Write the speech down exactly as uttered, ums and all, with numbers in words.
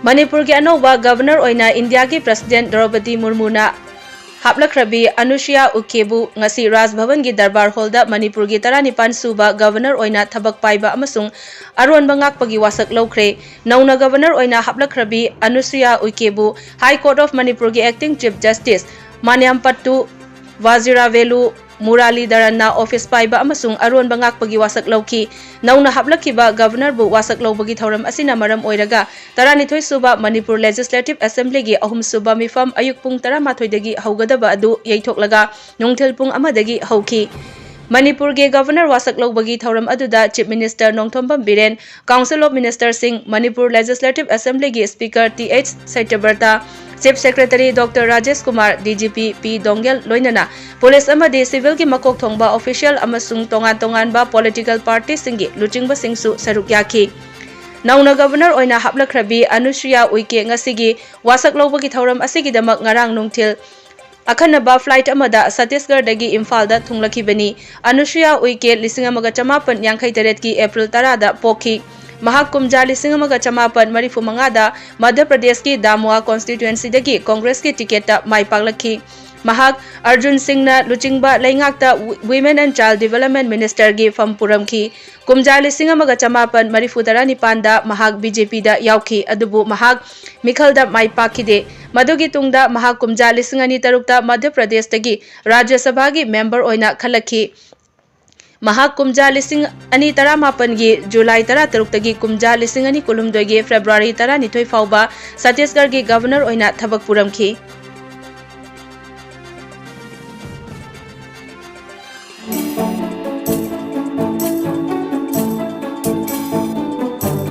ꯃꯅꯤꯄꯨꯔꯒꯤ ꯑꯅꯧꯕ ꯒꯕꯔꯅꯔ ꯑꯣꯏꯅ ꯏꯟꯗꯤꯌꯥꯒꯤ ꯄ꯭ꯔꯁꯤꯗꯦꯟꯠ ꯗ꯭ꯔꯧꯄꯗꯤ ꯃꯨꯔꯃꯨꯅ ꯍꯥꯞꯂꯛꯈ꯭ꯔꯕꯤ ꯑꯅꯨꯁ꯭ꯔꯤꯌꯥ ꯎꯏꯀꯦꯕꯨ ꯉꯁꯤ ꯔꯥꯖ ꯚꯕꯟꯒꯤ ꯗꯔꯕꯥꯔ ꯍꯣꯜꯗ ꯃꯅꯤꯄꯨꯔꯒꯤ ꯇꯔꯥꯅꯤꯄꯥꯟ ꯁꯨꯕ ꯒꯕꯔꯅꯔ ꯑꯣꯏꯅ ꯊꯕꯛ ꯄꯥꯏꯕ ꯑꯃꯁꯨꯡ ꯑꯔꯣꯟꯕ ꯉꯥꯛꯄꯒꯤ ꯋꯥꯁꯛ ꯂꯧꯈ꯭ꯔꯦ꯫ ꯅꯧꯅ ꯒꯕꯔꯅꯔ ꯑꯣꯏꯅ ꯍꯥꯞꯂꯛꯈ꯭ꯔꯕꯤ ꯑꯅꯨꯁ꯭ꯔꯤꯌꯥ ꯎꯏꯀꯦꯕꯨ High Court of ꯃꯅꯤꯄꯨꯔꯒꯤ acting chief justice ꯃꯥꯅ꯭ꯌꯥꯝꯄꯠꯇꯨ ꯋꯥꯖꯤꯔꯥꯚꯦꯂꯨ ꯃꯨꯔꯥꯂꯤꯙꯔꯟꯅ ꯑꯣꯐꯤꯁ ꯄꯥꯏꯕ ꯑꯃꯁꯨꯡ ꯑꯔꯣꯟꯕ ꯉꯥꯛꯄꯒꯤ ꯋꯥꯁꯛ ꯂꯧꯈꯤ꯫ ꯅꯧꯅ ꯍꯥꯞꯂꯛꯈꯤꯕ ꯒꯕꯔꯅꯔꯕꯨ ꯋꯥꯁꯛ ꯂꯧꯕꯒꯤ ꯊꯧꯔꯝ ꯑꯁꯤꯅ ꯃꯔꯝ ꯑꯣꯏꯔꯒ ꯇꯔꯥꯅꯤꯊꯣꯏ ꯁꯨꯕ ꯃꯅꯤꯄꯨꯔ ꯂꯦꯖꯤꯁꯂꯦꯇꯤꯚ ꯑꯦꯁꯦꯝꯕ꯭ꯂꯤꯒꯤ ꯑꯍꯨꯝ ꯁꯨꯕ ꯃꯤꯐꯝ ꯑꯌꯨꯛ ꯄꯨꯡ ꯇꯔꯥꯃꯥꯊꯣꯏꯗꯒꯤ ꯍꯧꯒꯗꯕ ꯑꯗꯨ ꯌꯩꯊꯣꯛꯂꯒ ꯅꯨꯡꯊꯤꯜ ꯄꯨꯡ ꯑꯃꯗꯒꯤ ꯍꯧꯈꯤ꯫ ꯃꯅꯤꯄꯨꯔꯒꯤ ꯒꯕꯔꯅꯔ ꯋꯥꯁꯛ ꯂꯧꯕꯒꯤ ꯊꯧꯔꯝ ꯑꯗꯨꯗ chief minister Nongthombam Biren, council of ꯃꯤꯅꯤꯁꯇꯔꯁꯤꯡ, ꯃꯅꯤꯄꯨꯔ ꯂꯦꯖꯤꯁꯂꯦꯇꯤꯚ ꯑꯦꯁꯦꯝꯕ꯭ꯂꯤꯒꯤ speaker T H Satyabrata, chief secretary doctor Rajesh Kumar, D G P P Dongel ꯂꯣꯏꯅꯅ ꯄꯨꯂꯤꯁ ꯑꯃꯗꯤ ꯁꯤꯚꯤꯜꯒꯤ ꯃꯀꯣꯛ ꯊꯣꯡꯕ ꯑꯣꯐꯤꯁꯤꯌꯦꯜ ꯑꯃꯁꯨꯡ ꯇꯣꯉꯥꯟ ꯇꯣꯉꯥꯟꯕ ꯄꯣꯂꯤꯇꯤꯀꯦꯜ ꯄꯥꯔꯇꯤꯁꯤꯡꯒꯤ ꯂꯨꯆꯤꯡꯕꯁꯤꯡꯁꯨ ꯁꯔꯨꯛ ꯌꯥꯈꯤ꯫ ꯅꯧꯅ ꯒꯕꯔꯅꯔ ꯑꯣꯏꯅ ꯍꯥꯞꯂꯛꯈ꯭ꯔꯕꯤ ꯑꯅꯨꯁ꯭ꯔꯤꯌꯥ ꯎꯏꯀꯦ ꯉꯁꯤꯒꯤ ꯋꯥꯁꯛ ꯂꯧꯕꯒꯤ ꯊꯧꯔꯝ ꯑꯁꯤꯒꯤꯗꯃꯛ ꯉꯔꯥꯡ ꯅꯨꯡꯊꯤꯜ ꯑꯈꯟꯅꯕ ꯐ꯭ꯂꯥꯏꯠ ꯑꯃꯗ ꯁꯠꯇꯤꯁꯒꯔꯗꯒꯤ ꯏꯝꯐꯥꯜꯗ ꯊꯨꯡꯂꯛꯈꯤꯕꯅꯤ꯫ ꯑꯅꯨꯁ꯭ꯔꯤꯌꯥ ꯎꯏꯀꯦ ꯂꯤꯁꯤꯡ ꯑꯃꯒ ꯆꯃꯥꯄꯟ ꯌꯥꯡꯈꯩ ꯇꯔꯦꯠꯀꯤ ꯑꯦꯄ꯭ꯔꯤꯜ ꯇꯔꯥꯗ ꯄꯣꯛꯈꯤ꯫ ꯃꯍꯥꯛ ꯀꯨꯝꯖꯥ ꯂꯤꯁꯤꯡ ꯑꯃꯒ ꯆꯃꯥꯄꯟ ꯃꯔꯤꯐꯨ ꯃꯉꯥꯗ ꯃꯙ꯭ꯌ ꯄ꯭ꯔꯗꯦꯁꯀꯤ ꯗꯥꯃꯨꯋꯥ ꯀꯣꯟꯁꯇꯤꯇ꯭ꯋꯦꯟꯁꯤꯗꯒꯤ ꯀꯣꯡꯒ꯭ꯔꯦꯁꯀꯤ ꯇꯤꯀꯦꯠꯇ ꯃꯥꯏ ꯄꯥꯛꯂꯛꯈꯤ꯫ ꯃꯍꯥꯛ ꯑꯔꯖꯨꯟ ꯁꯤꯡꯅ ꯂꯨꯆꯤꯡꯕ ꯂꯩꯉꯥꯛꯇ Women and Child Development Ministerꯒꯤ ꯐꯝ ꯄꯨꯔꯝꯈꯤ꯫ ꯀꯨꯝꯖꯥ ꯂꯤꯁꯤꯡ ꯑꯃꯒ ꯆꯃꯥꯄꯟ ꯃꯔꯤꯐꯨ ꯇꯔꯥꯅꯤꯄꯥꯟꯗ ꯃꯍꯥꯛ ꯕꯤ ꯖꯦ ꯄꯤꯗ ꯌꯥꯎꯈꯤ, ꯑꯗꯨꯕꯨ ꯃꯍꯥꯛ ꯃꯤꯈꯜꯗ ꯃꯥꯏ ꯄꯥꯛꯈꯤꯗꯦ꯫ ꯃꯗꯨꯒꯤ ꯇꯨꯡꯗ ꯃꯍꯥꯛ ꯀꯨꯝꯖꯥ ꯂꯤꯁꯤꯡ ꯑꯅꯤ ꯇꯔꯨꯛꯇ ꯃꯙ꯭ꯌ ꯄ꯭ꯔꯗꯦꯁꯇꯒꯤ ꯔꯥꯖ꯭ꯌ ꯁꯚꯥꯒꯤ ꯃꯦꯝꯕꯔ ꯑꯣꯏꯅ ꯈꯜꯂꯛꯈꯤ꯫ ꯃꯍꯥꯛ ꯀꯨꯝꯖꯥ ꯂꯤꯁꯤꯡ ꯑꯅꯤ ꯇꯔꯥꯃꯥꯄꯟꯒꯤ ꯖꯨꯂꯥꯏ ꯇꯔꯥꯇꯔꯨꯛꯇꯒꯤ ꯀꯨꯝꯖꯥ ꯂꯤꯁꯤꯡ ꯑꯅꯤ ꯀꯨꯟꯍꯨꯝꯗꯣꯏꯒꯤ ꯐꯦꯕ꯭ꯔꯨꯋꯥꯔꯤ ꯇꯔꯥꯅꯤꯊꯣꯏ ꯐꯥꯎꯕ ꯁꯠꯇꯤꯁꯒꯔꯒꯤ ꯒꯕꯔꯅꯔ ꯑꯣꯏꯅ ꯊꯕꯛ ꯄꯨꯔꯝꯈꯤ꯫